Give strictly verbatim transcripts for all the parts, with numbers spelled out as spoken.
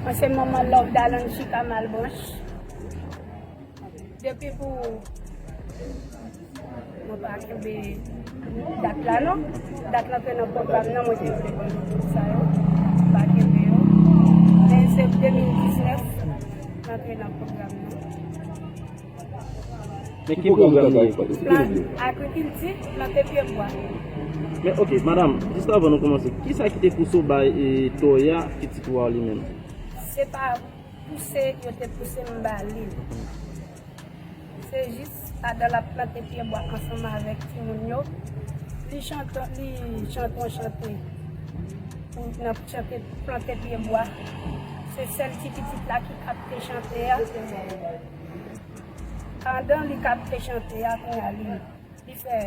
Mwen se manman Love Dalanchika Malbranche. Depi pou mwen pa kenbe dat la non. Dat la te nan pwogram nan, mwen te vle ban nou tout sa yo. Mwen pa kenbe yo. Men se de mil diznèf mwen antre nan pwogram nan. Men ki pwogram li ye? Agrikilti, plante pye bwa. Men ok, madanm, jis avan nou kòmanse, kisa ki te pouse w bay e, Toya pitit ou a li menm? Se pa pouse yo te pouse m ba li. Se jis pandan l ap plante pye bwa ansanm avèk timoun yo, li chante, li chante yon chante pou nan chante plante pye bwa. Se sèl ti pitit la ki kapte chante a. Pandan li kapte chante a, kounye a li, li fè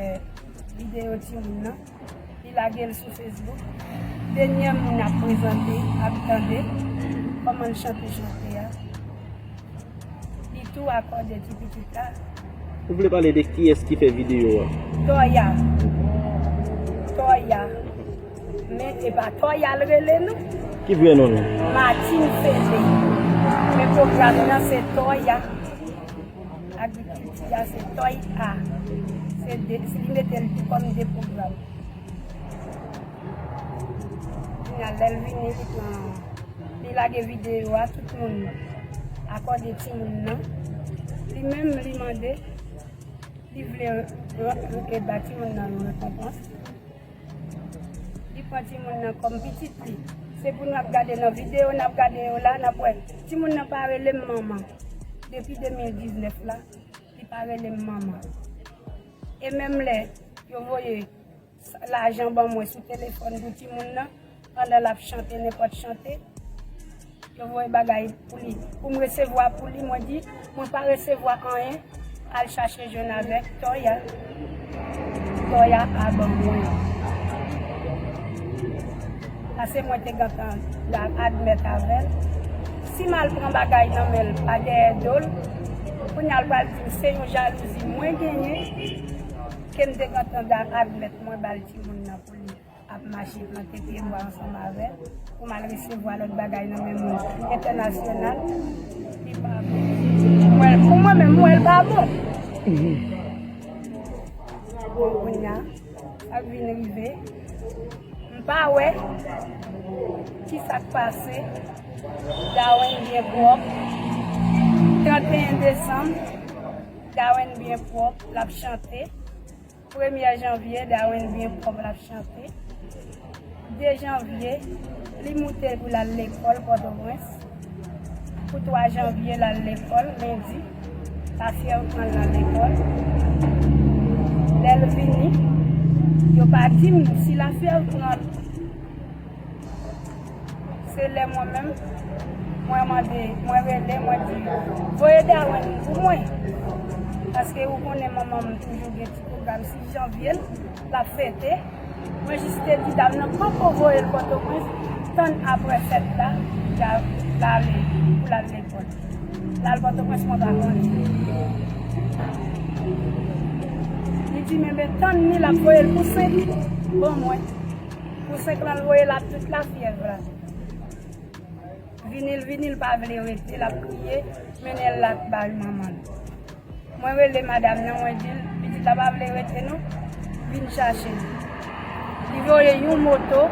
videyo timoun nan, li lage l sou Facebook. Denyè moun ap prezante, ap tande kòman l chante chante a. Li tou akòde ti pitit la. Ou vle pale de kiyès ki fè videyo a? Toya. Toya. Men e pa Toya l rele nou. Ki vrè non li? Martine Félé. Men pwogram nan se Toya. Agrikilti a se Toy A. Se de, li mete l tou kòm de pwogram. Kounye a lè l vini, li pran, li lage videyo a, tout moun akòde timoun nan. Li menm, li mande, li vle re, re, re, ba timoun nan yon rekonpans. Li pran timoun nan kòm pitit li. Se pou n ap gade nan videyo, n ap gade yo la, n ap wè. Timoun nan pa rele m manman. Depi de mil diznèf la, li pa rele m manman. E menm lè yo voye lajan ban mwen sou telefòn pou timoun nan, pandan l ap chante nenpòt chante, yo voye bagay pou li. Pou m resevwa pou li, mwen di, mwen pa resevwa anyen, al chache jwenn avèk Toya. Toya a ban mwen. Paske mwen te gentan admèt avè l. Si m al pran bagay nan men l pa dèyè do l, kounye a l pral di m se yon jalouzi mwen genyen, ke m te gentan admèt mwen ba l timoun nan pou li ap mache plante pye bwa ansanm avè l, pou m al resevwa lòt bagay nan men moun entènasyonal, li pa bon. Mwen, pou mwen menm, mwen, l pa bon. Bon, kounye a, sa k vin rive, m pa wè ki sa k pase. Darwen byen pwòp. Trannteyen desanm, Darwen byen pwòp, l ap chante. Premyè janvye, Darwen byen pwòp, l ap chante. De janvye, li moute pou l al lekòl Pòtoprens. Pou twa janvye, l al lekòl, lendi, lafyèv pran l nan lekòl. Lè l vini, yo pa di m si lafyèv pran l. Se lè mwen menm, mwen mande, mwen rele, mwen di, voye Darwen pou mwen. Paske ou konnen manman m toujou gen ti pwogram sis janvye l, l ap fete. Mwen jis te di dam nan poko voye l Pòtoprens, tann aprè fèt la, l a, l ale, pou l al lekòl. L al Pòtoprens, mwen pa konnen. Li di m, enben, tann li, l ap voye l pou senk ban mwen. Pou senk lan, l voye l ak tout lafyèv la. Vini l, vini l pa vle rete, l ap kriye, mennen l la bay manman l. Mwen rele madanm nan, mwen di l, pitit la pa vle rete non, vin chache l. Li voye yon moto,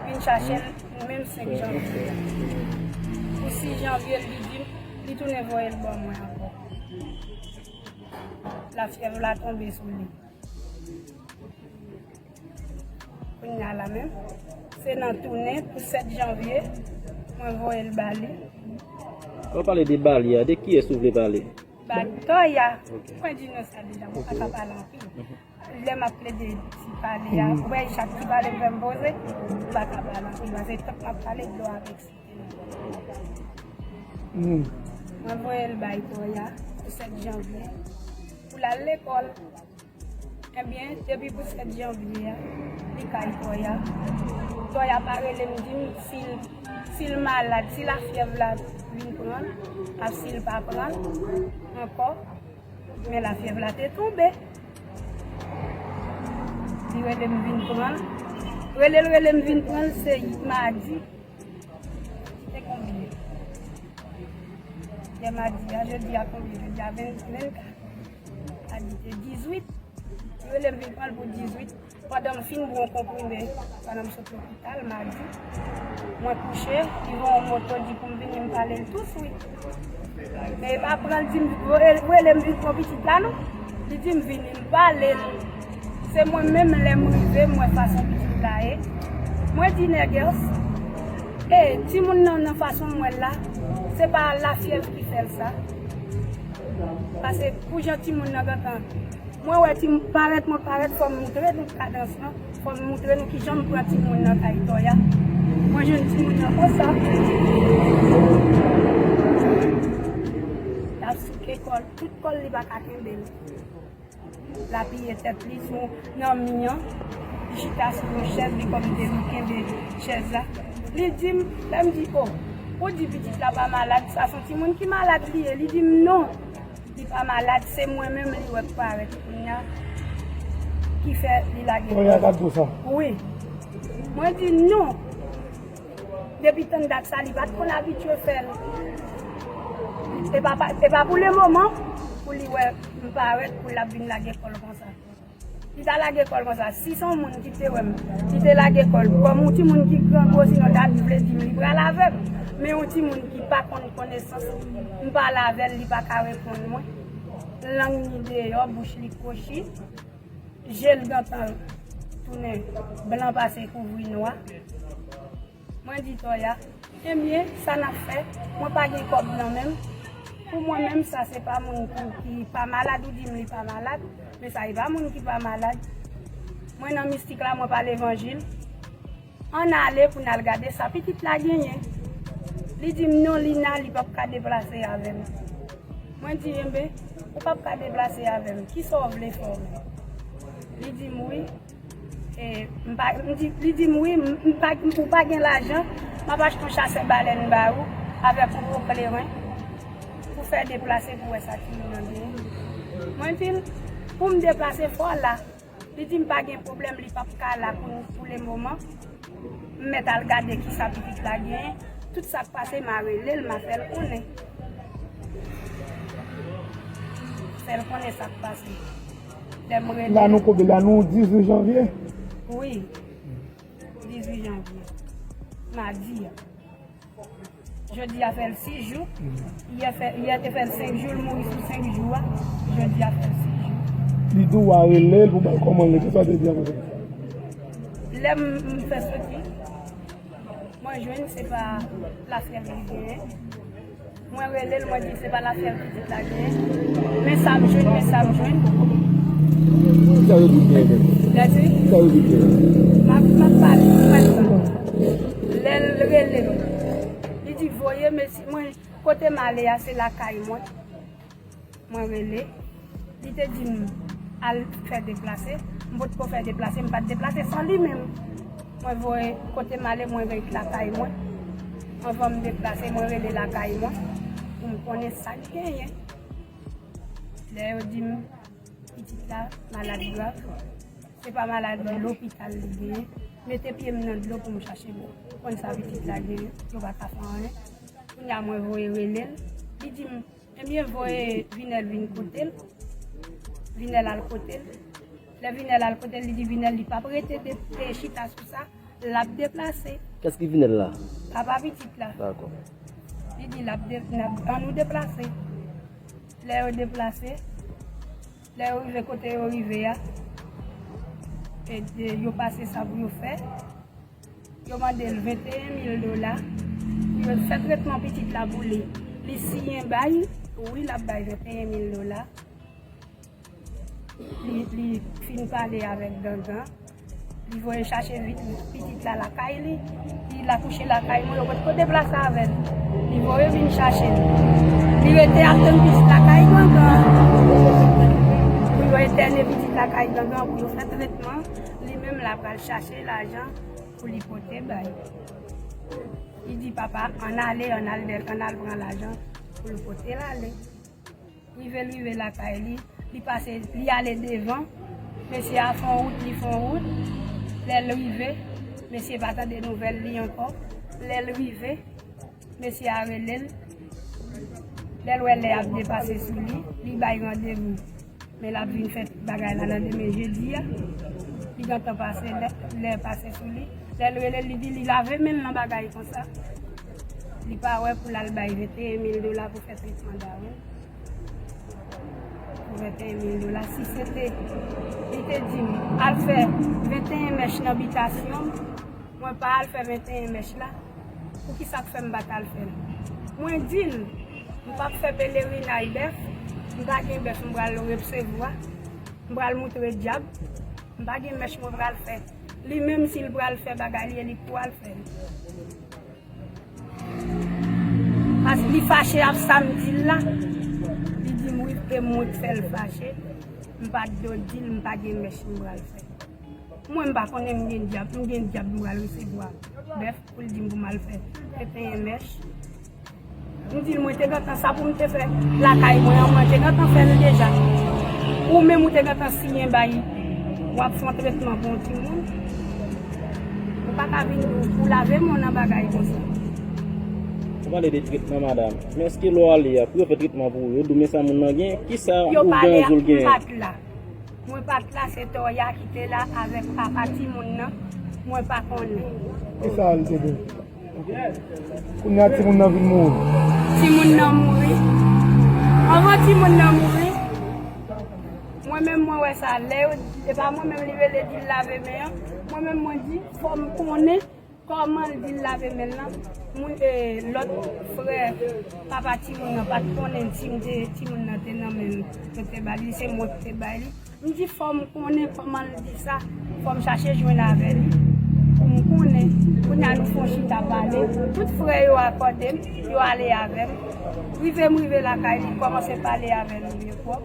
vin chache l, menm senk janvye a. Pou sis janvye, li di m, li tounen voye l ban mwen ankò. Lafyèv la tonbe sou li. Kounye a la menm, se nan tounen pou sèt janvye, mwen voye l ba li. Lè w pale de ba li a, de kiyès ou vle pale? Ba Toya. Mwen di nou sa deja, mwen pa ka pale anpil. Lè m ap plede ti pale a, ou wè chak ti pale m fè m poze, m pa ka pale anpil. Paske tank m ap pale, dlo avèk site. Mwen voye l bay Toya pou sèt janvye, pou l al lekòl. Ebyen, depi pou sèt janvye a, li kay Toya. Toya pa rele m di m si l, si l malad, si lafyèv la vin pran l, ak si l pa pran l ankò, men lafyèv la te tonbe. Li rele m vin pran l. Rele l, rele m vin pran l, se madi. Te konbyen? Yè madi a, jodi a konbyen? Jodi a ven, vennkat. Madi te dizuit. Yo rele m vin pran l pou dizuit. Pandan m fin pran konprime, pandan m sot lopital madi, mwen kouche, li voye yon moto di pou m vini, m pale l tou swit. Men e pa pran l di m, rele m vin pran pitit la non. Li di m vini, m pale l. Se mwen menm, lè m rive, m wè fason pitit la ye. Mwen di nègès, e timoun nan, nan fason m wè l la, se pa lafyèv ki fè l sa. Paske pou jan timoun nan gentan, mwen wè ti parèt, mwen parèt, fò m moutre nou kadans lan, fò m moutre nou kijan m pran timoun nan kay Toya. Mwen jwenn timoun nan konsa. L ap souke kò l, tout kò l li pa ka kenbe l. L apiye tèt li sou nan mi an. Li chita sou yon chèz, li kòm te vin kenbe chèz la. Li di m, lè m di, o, ou di pitit la pa malad, sa se yon timoun ki malad li ye. Li di m non, li pa malad, se mwen menm li wè k parèt kounye a ki fè li lage kò l. Wi. Mwen di non. Depi tann dat sa, li pa t konn abitye fè l. E pa, pa, e pa pou lemoman pou li wè m parèt pou l ap vin lage kò l konsa. Li ta lage kò l konsa. Si se yon moun ki te wè m, li te lage kò l. Kòm yon timoun ki grangwo, sinon dat vle di m li pral avè m. Men yon timoun ki pa konn konesans, m pale avè l, li pa ka reponn mwen. Lang li deyò, bouch li kwochi. Je l gentan tounen blan pase kouvri nwa. Mwen di Toya, ebyen, sa n ap fè, mwen pa gen kòb nan men m. Pou mwen menm, sa se pa moun ki, ki pa malad, ou di m li pa malad, men sa e pa moun ki pa malad. Mwen nan mistik la, mwen pa levanjil. Ann ale pou n al gade sa pitit la genyen. Li di m non, Lina, li p ap ka deplase avè m. Mwen di, enben, ou p ap ka deplase avè m. Kisa w vle fè w menm? Li di m wi. E, m pa, m di, li di m wi, m, m pa, ou pa gen lajan, m ap achte yon chasè balèn ba ou avèk yon gwo kleren pou fè deplase pou wè sa timoun nan genyen. Mwen di l, pou m deplase fò la. Li di m pa gen pwoblèm, li p ap ka la pou, pou lemoman. M mèt al gade kisa pitit la genyen. Tout sa k pase, m a rele l, m a fè l konnen. Fè l konnen sa k pase. Lè m rele. La nou konbyen? La nou dizuit janvye? Wi. Dizuit janvye. Madi a. Jodi a fè l sis jou. Yè fè, yè te fè l senk jou, l mouri sou senk jou a. Jodi a fè l sis jou. Li di w a rele l pou ba l kòman l ye. Kisa w te di apre sa? Lè m, m fè soti, mwen jwenn se pa lafyèv li genyen. Mwen rele l, mwen di se pa lafyèv pitit la genyen. Men sa m jwenn, men sa m jwenn. Kisa yo di w genyen menm? Gade. Kisa yo di w genyen? M ap, m ap pale, m ap pale. Lè l rele m, li di voye mesye, mwen, kote m ale a, se lakay mwen. Mwen rele. Li te di m al fè deplase. M potko fè deplase, m pa t deplase san li menm. Mwen voye kote m ale, mwen rele lakay mwen. Anvan m deplase, mwen rele lakay mwen pou m konnen sa k genyen. Lè yo di m pitit la malad grav, se pa malad lopital li genyen. Mete pye m nan dlo pou m chache konn sa pitit la genyen. Yo pa ka fè anyen. Kounye a mwen voye rele l. Li di m, ebyen, voye Vinèl vin kote l. Vinèl al kote l. Lè Vinèl al kote l, li di Vinèl li p ap rete de, de chita sou sa, l ap deplase. Kiyès ki Vinèl la? Papa pitit la. Dakò. Li di l ap de, n ap, ann nou deplase. Lè yo deplase, lè yo rive kote yo rive a, e de, yo pase sa pou yo fè. Yo mande l venteyen mil dola pou yo fè tretman pitit la pou li. Li siyen bay, wi, l ap bay venteyen mil dola. Li, li fin pale avèk Gangan. Li voye chache vi-, pitit la lakay li. Li la kouche lakay mwen, yo potko deplase avè l. Li voye vin chache l. Li rete ap tann pitit lakay Gangan. Pou yo entène pitit lakay Gangan, pou yo fè tretman. Li menm la pral chache lajan pou li pote bay. Li di papa, ann ale, ann al, ann al pran lajan pou l pote l ale. Rive l rive lakay li, li pase, li ale devan. Mesye a fè yon wout, li fè yon wout. Lè l rive, mesye pa tande nouvèl li ankò. Lè l rive, mesye a rele l. Lè l wè lè ap depase sou li, li bay randevou. Men l ap vin fè tout bagay la nan demen jedi a. Li gentan pase lè, lè pase sou li. Lè l rele l, li di li lave men l nan bagay konsa. Li pa wè pou l al bay venteyen mil dola pou fè tretman Darwin. Pou venteyen mil dola. Si se te, li te di m, al fè venteyen mèch nan bitasyon m, mwen pa al fè venteyen mèch la, poukisa k fè m pa t al fè l? Mwen di l, m p ap fè pelerinaj bèf, m pa gen bèf m pral resevwa, m pral moutre dyab, m pa gen mèch mwen pral fè. Li menm si l pral fè bagay li, e li k pral fè l. Paske li fache ap sa m di l la. Li di m wi, e mwen k fè l fache. M pa t dwe di l m pa gen mèch m pral fè. Mwen m pa konnen m gen dyab, m gen dyab m pral resevwa bèf pou l di m pou m al fè venteyen mèch. M di l mwen te gentan sa pou m te fè lakay mwen an, mwen te gentan fè l deja. Ou menm ou te gentan siyen bay w ap fè yon tretman pou yon timoun. Ou pa ka vin pou lave men w nan bagay konsa. Ou pale de tretman, madanm. Men èske lè w ale a, pou yo fè tretman pou ou, yo di w men sa moun nan gen? Kisa ou gen anzou l genyen? Yo pale a, m pa t la. Mwen pa t la, se Toya ki te la avèk papa timoun nan. Mwen pa konnen. Kisa l te gen? Kounye a timoun nan vin mouri. Timoun nan mouri. Anvan timoun nan mouri, mwen menm mwen wè sa. Lè yo, e pa mwen menm li rele di l lave men an. Mwen menm mwen di, fò m konnen kòman l di l lave men l lan. Moun, e, lòt frè papa timoun nan pa t konnen si m te, timoun nan te nan men l. Yo te ba li, se mwen ki te bay li. M di fò m konnen kòman l di sa, fò m chache jwenn avè li pou m konnen. Kounye a nou fè yon chita pale, tout frè yo akòde m, yo ale avè m. Rive m rive lakay li, kòmanse pale avè l byen pwòp.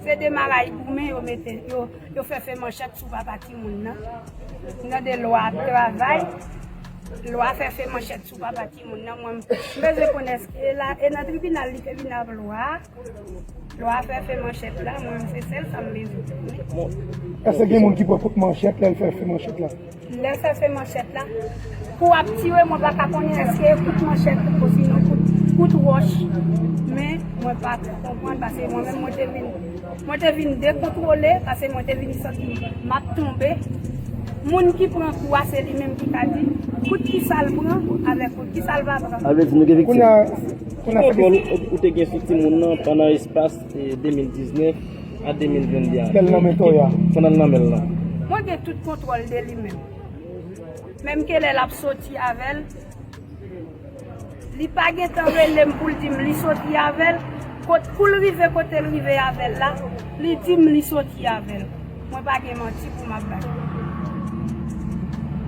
Se demaraj goumen yo mete, yo, yo fè fè manchèt sou papa timoun nan. M tande lwa ap travay, lwa fè fè manchèt sou papa timoun nan. Mwen, m bezwen konnen èske e la, e nan tribinal li te vin ap lwa a. Lwa fè fè manchèt la, mwen se sèl sa m bezwen. Bon. Èske gen moun ki pran kout manchèt lè l fè fè manchèt la? Lè fè fè manchèt la, kou ap tire, mwen pa ka konnen èske e kout manchèt osinon kout, kout wòch. Men mwen pa konprann paske mwen menm mwen te vin, mwen te vin dekontwole paske mwen te vin santi m ap tonbe. Moun ki pran kou a, se li menm ki ka di kout kisa l pran avèk kout kisa l pa pran. Sa vle di nou gen viktim. Kounye a, kounye a, ki kontwòl ou, ou te gen sou timoun nan pandan espas, e, de mil diznèf a de mil venn de a? Lè l nan men Toya. Pandan l nan men l lan. Mwen gen tout kontwòl de li menm. Menm ke lè l ap soti avè l, li pa gentan rele m pou l di m li soti avè l. Kot, pou l rive kote l rive avè l la, li di m li soti avè l. Mwen pa gen manti pou m ap bay.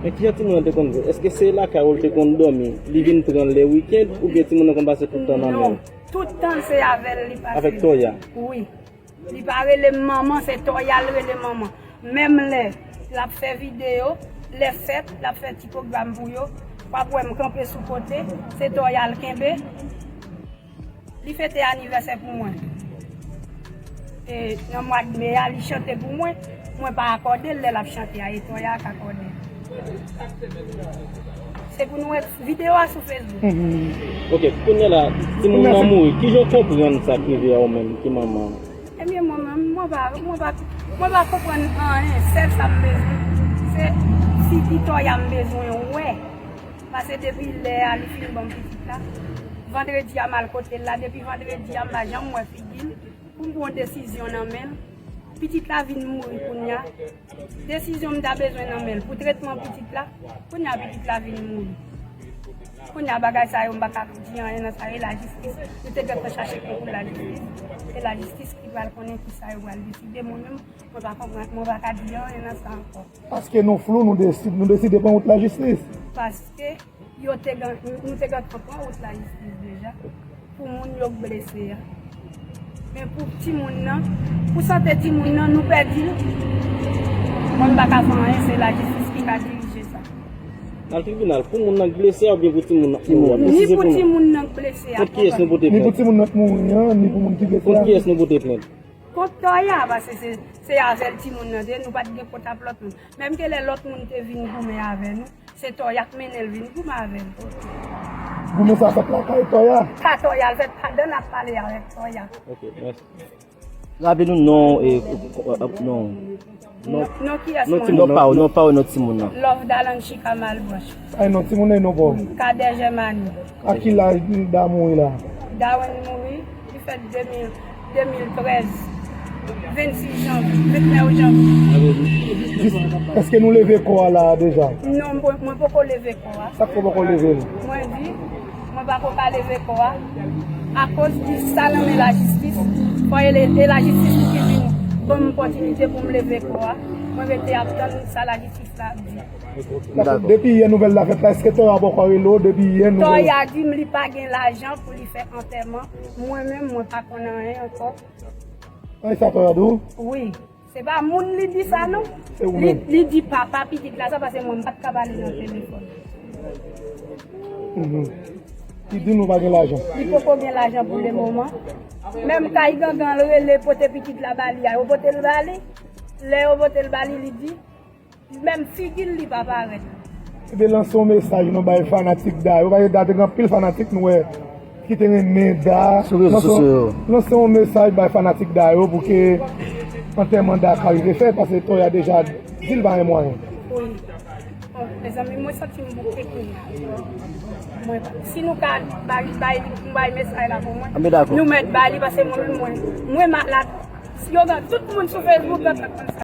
Men kijan timoun nan te konn jwe? Èske se lakay ou l te konn dòmi? Li vin pran l lè wikenn oubyen timoun nan konn pase tout tan nan men l? Non, tout tan se avè l li pase. Avèk Toya? Wi. Li pa rele m manman, se Toya l rele manman. Menm lè l ap fè videyo, lè fèt, l ap fè ti pwogram pou yo, w ap wè m kanpe sou kote, se Toya l kenbe. Li fete anivèsè pou mwen. E, nan mwa de me a, li chante pou mwen. Mwen pa akòde l lè l ap chante a, e Toya k akòde l. Se pou nou wè videyo a sou Facebook. Mhm. Ok, kounye a la, timoun nan mouri. Kijan w konprann sa k rive a ou menm, ki manman? Ebyen, mwen menm, mwen pa, mwen pa, mwen pa konprann anyen. Sèl sa m bezwen, se figi Toya m bezwen wè. Paske depi lè a li fin ban m pitit la, vandredi a m al kote l la, depi vandredi a m pa janm wè figi l pou m pran yon desizyon nan men l. Pitit la vin mouri kounye a. Desizyon m ta bezwen nan men l pou tretman pitit la, kounye a pitit la vin mouri. Kounye a bagay sa yo m pa ka di anyen nan sa, e lajistis, nou te gentan chache konkou lajistis. E lajistis ki pral konnen kisa yo pral deside, mwen menm, mwen pa konprann, mwen pa ka di anyen nan sa ankò. Paske nou flou, nou deside, nou deside pran wout lajistis. Paske yo te gen, nou te gentan pran wout lajistis deja pou moun yo k blese a. Men pou timoun nan, pou sante timoun nan, nou pèdi l. Mwen m pa ka fè anyen, se lajistis ki ka dirije sa. Nan tribinal, pou moun nan k blese a oubyen pou timoun nan k mouri a? Ni pou timoun nan k blese a. Kont kiyès nou pote plent? Ni pou timoun nan k mouri an, ni pou moun ki blese a. Kont kiyès nou pote plent? Kont Tòya, paske se, se avè l timoun nan te ye, nou pa t gen kont ap lòt moun. Menm ke lè lòt moun te vin goumen avè nou, se Tòya k mennen l vin goumen avè n. Goumen sa fèt lakay Tòya. Ka Tòya l fèt, pandan n ap pale avèk Tòya. Ok, mèsi. Raple nou non e non. Non, non, kiyès Non mwen? timoun non pa ou, non pa ou, non timoun nan. Love Dalanchika Malbranch. Ay non, timoun nan non pa ou. Kadè Jèmani. A ki laj Damouri la? Darwin mouri, li fèt de mil, de mil trèz, vennsis janvye, vennèf janvye. Jis, èske nou leve kò a la deja? Non, mwen, mwen poko leve kò a. Sa k fè w poko leve l? Mwen di, mwen pa ko ka leve kò a. Akoz di sa nan men lajistis, fò e le- e lajistis pou ki vin ban m opòtinite pou m leve kò a. Mwen rete ap tann sa lajistis la ap di. Dakò. Depi yè nouvèl la fèt la, èske Tòya poko rele w depi yè nouvèl? Tòya di m li pa gen lajan pou li fè antèman. Mwen menm, mwen pa konn anyen ankò. An sa Tòya di w? Wi. Se pa moun li di sa non. Se ou Li, menm. Li di papa pitit la sa, paske mwen m pa t ka pale nan telefòn. Mhm. Li di nou pa gen lajan. Li poko gen lajan pou le moman. Menm kay gangan l rele pote pitit la ba li a, yo pote l ba li. Lè yo pote l ba li, li di, menm figi l li pa parèt. Ebyen, lanse yon mesaj nou bay fanatik Da yo. Paske Da te gen anpil fanatik nou wè ki te renmen Da. Sou rezo sosyo yo. Lanse yon mesaj bay fanatik Da yo pou ke antèman Da ka rive fèt, paske Tòya deja di l pa gen mwayen. Wi. Bon, mezanmi, mwen santi m bouke kounye a. Mwen, si nou ka bay, bay, bay mesaj la pou mwen, Anben, dakò. Nou mèt bay li, paske mwen menm, mwen, mwen malad. Si yo gen tout moun sou Facebook, yo t ap konn sa.